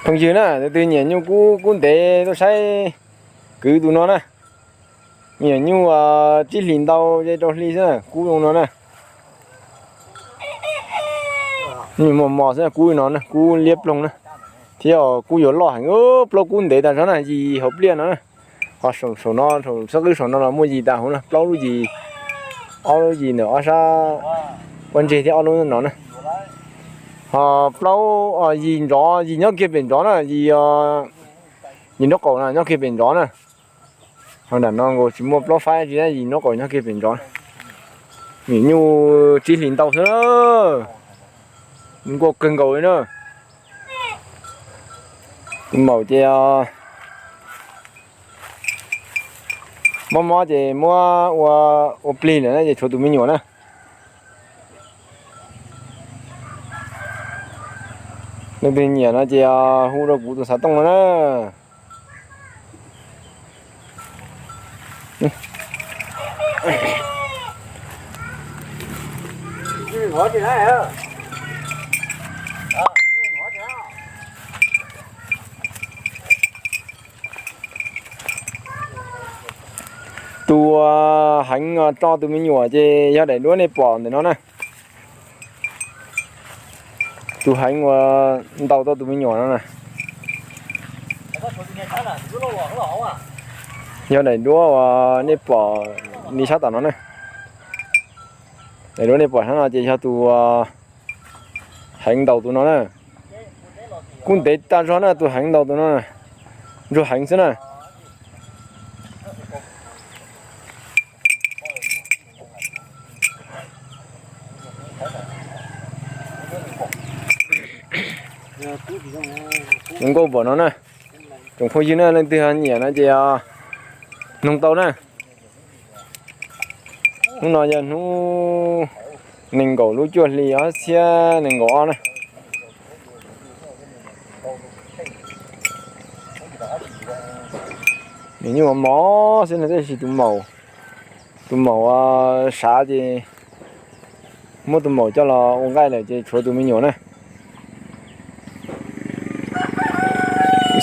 Phooj ywg na, tus twg nyiam nyuj kub kub ntev tuaj saib kwv tus no na. Me nyuam nyuj tsib hlis ntau ces rau hli xwb na, kub zoo no na. Nyuj mos mos xwb, kub no na, kub liab ploog na. Thiab kub yuav loj heev, plaub kub ntev tag zog na, yim hauv pliaj no na. Ho saum no, saum xab qwb saum no los muaj yim tag huv no, plaub lub yim, ob lub yim ntawm ob sab pob ntseg thiab ob lub no na. Ho plaub yim ntsov, yim nyob kiag pem ntsov na, yim, yim nraub qaum no nyob kiag pem ntsov na. Ho nram no nkaus tsis muaj plaub faib tsi, yim nraub qaum nyob kiag pem ntsov. Me nyuj tsib hlis ntau xwb na. Nkuaj kawg nkaus li na. Tus maum ces mob mob ces muab ua, ua plig lawm na ces tshuav tus me nyuam na. Leej twg nyiam no ces hu rau kuv tus xov tooj no na. Tus heev tso tus me nyuam ces yog daim duab nej pom ntawm no na. Tus heev uas ntaus tau tus me nyuam no na, yog daim duab uas nej pom li sab tom no na. Daim duab nej pom sab no ces yog tus heev ntaus tus no na. Kub ntev tag zog na, tus heev ntaus tus no na. Ntsuag heev xwb na. Zoo nkauj npaum no na. Tsoom phooj ywg na, leej twg nyiam no ces noog tau na. Hnub no yog hnub nees nkaum lub cuaj hli ob txhiab nees nkaum ob na. Nws nyuj mos mos xwb no, tab sis tus maum, tus maum sav ces muab tus maum coj los ua nqaij lawm ces tshuav tus me nyuam na.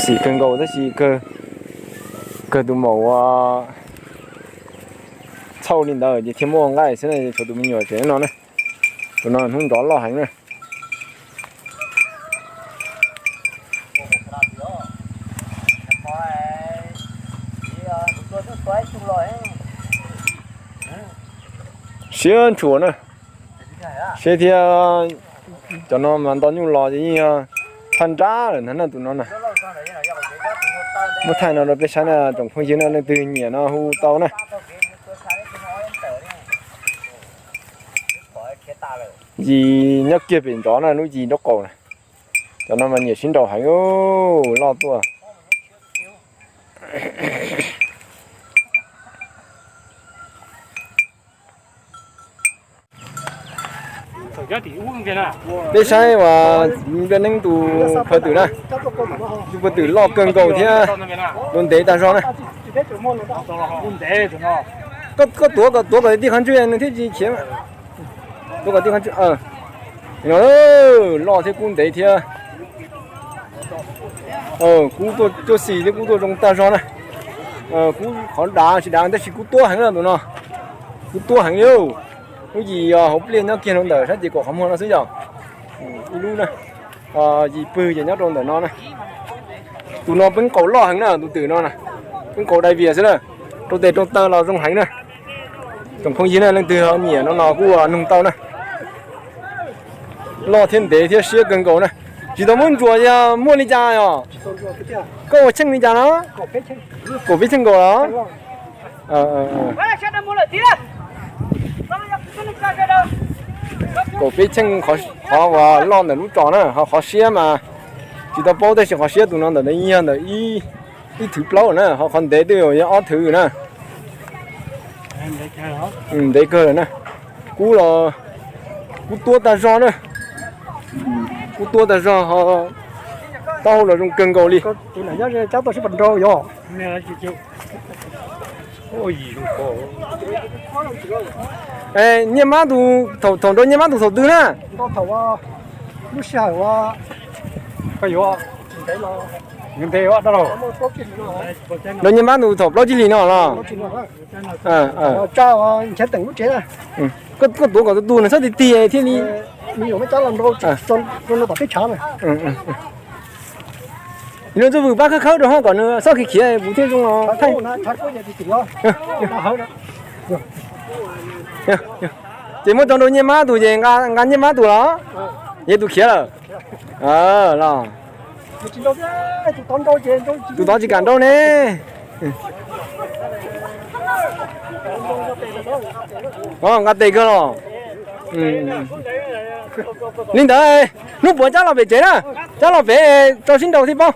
Xim kawg nkaus tab sis kawg tus maum ua txhauj li ntawd ces thiaj muab ua nqaij xwb na, tshuav tus me nyuam tseem no na. Tus no hnub nrov loj heev na. Siab ntshua na. Siab thiab. Cov no mas nto nyuj los ces yeej thaj nrab lawm ntag na tus no na. Muab thaij no rau peb saib na tsoom phooj ywg na, leej twg nyiam no hu tau na. Yim nyob kiag pem ntsov na, lub yim nraub qaum na. Cov no mas nyiam sib nraus heev, loj tuaj. Peb saib uas Npliaj Neeb tus phawj twm na, tus phawj twm loj kawg nkaus thiab, tus ntev tag zog na. Koj tuav kom, tuav kom tij qhov ntswg nws thiaj tsis khiav. Tuav kom tij qhov ntswg, loj thiab kub ntev thiab. Kub tuaj cuaj xim thiab kub tuaj zoo tag zog na. Kub qhov dav tsis dav tab sis kub tuab heev na tus no. Kub tuab heev li. Lub yim hauv pliaj nyob kiag rau ntawm sab ces kaum qhov muag no xwb yog ib lub na. Yim pwg ces nyob rau ntawm no na. Tus no peeb qaum loj heev na, tus twm no na. Peeb qaum dai vias xwb na. Rau tes rau taw los zoo heev na. Tsoom phooj ywg na, leej twg ho nyiam no no kuj noog tau na. Loj thiab ntev thiab siab kawg nkaus na. Tsis tau muab ntsuas yog muaj li cas os? Koj ua cheej li cas no? Kaum peb cheej nkaus los? Kaum peb cheej qhov uas loj ntawm lub tsos na, ho qhov siab mas tsis tau paub tab sis qhov siab tus no ntawm no yog ntawm ib thwv plaub na, ho qhov ntev twb yog ob thwv na. Ntev kawg lawm na. Kub los, kub tuab tag zog na. Kub tuab tag zog ho taub hau los zoo kawg nkaus li. Nyiaj mab tus, thaum nrau nyiaj mab tus thaum twg na? Lub sij hawm koj yuav Nrau nyiaj mab tus thaum plaub tsib hlis no los? Koj tuav kom tus tus nws txhob tig tig thiaj li. Yog ntsuj vwm pab khawb khawb rau ho kom nws txhob khiav khiav kuv thiaj zoo los thaij. Ces muab tso nrau nyiaj mab tus ces nqa nyiaj mab tus los? Yog tus khiav lawm los? Tus tod tsis kam nrau ne. Nqa tes kawg los? Li ntawd, hnub puav cab los pem tsev na, cab los pem tso sib nrau thiaj paub.